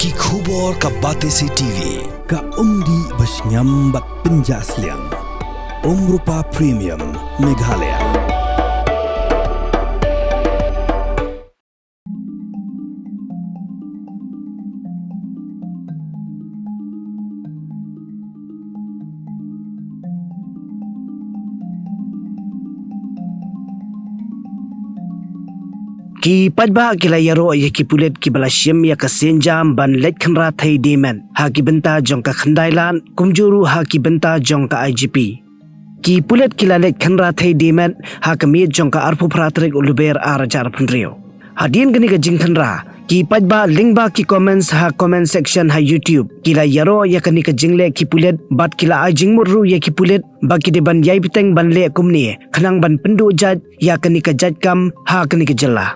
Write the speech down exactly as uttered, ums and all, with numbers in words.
Ki khubor ka Batesi T V, ka umdih ba shngiam bad pynjah sliang. Umrupa Premium, Meghalaya. Ki paidbah ki la ïaroh ïa ki pulit kiba la shim ïa ka sienjam ban leit khynra thei dei met ha ki bynta jong ka khyndai lad, kumjuh ruh ha ki bynta jong ka I G P. Ki pulit ki la leit khynra thei dei met ha ka miet jong ka arphew phra tarik u Lber ar hajar arphew hynriew. Hadien kane ka jingkhynra, ki paidbah lyngba ki comments ha comment section ha YouTube, ki la ïaroh ïa kane ka jingleh ki pulit bad ki la ai jingmut ruh ïa ki pulit ba ki dei ban ïai bteng ban leh kumne khnang ban pynduh jait ïa kane ka jait kam ha kane ka jylla.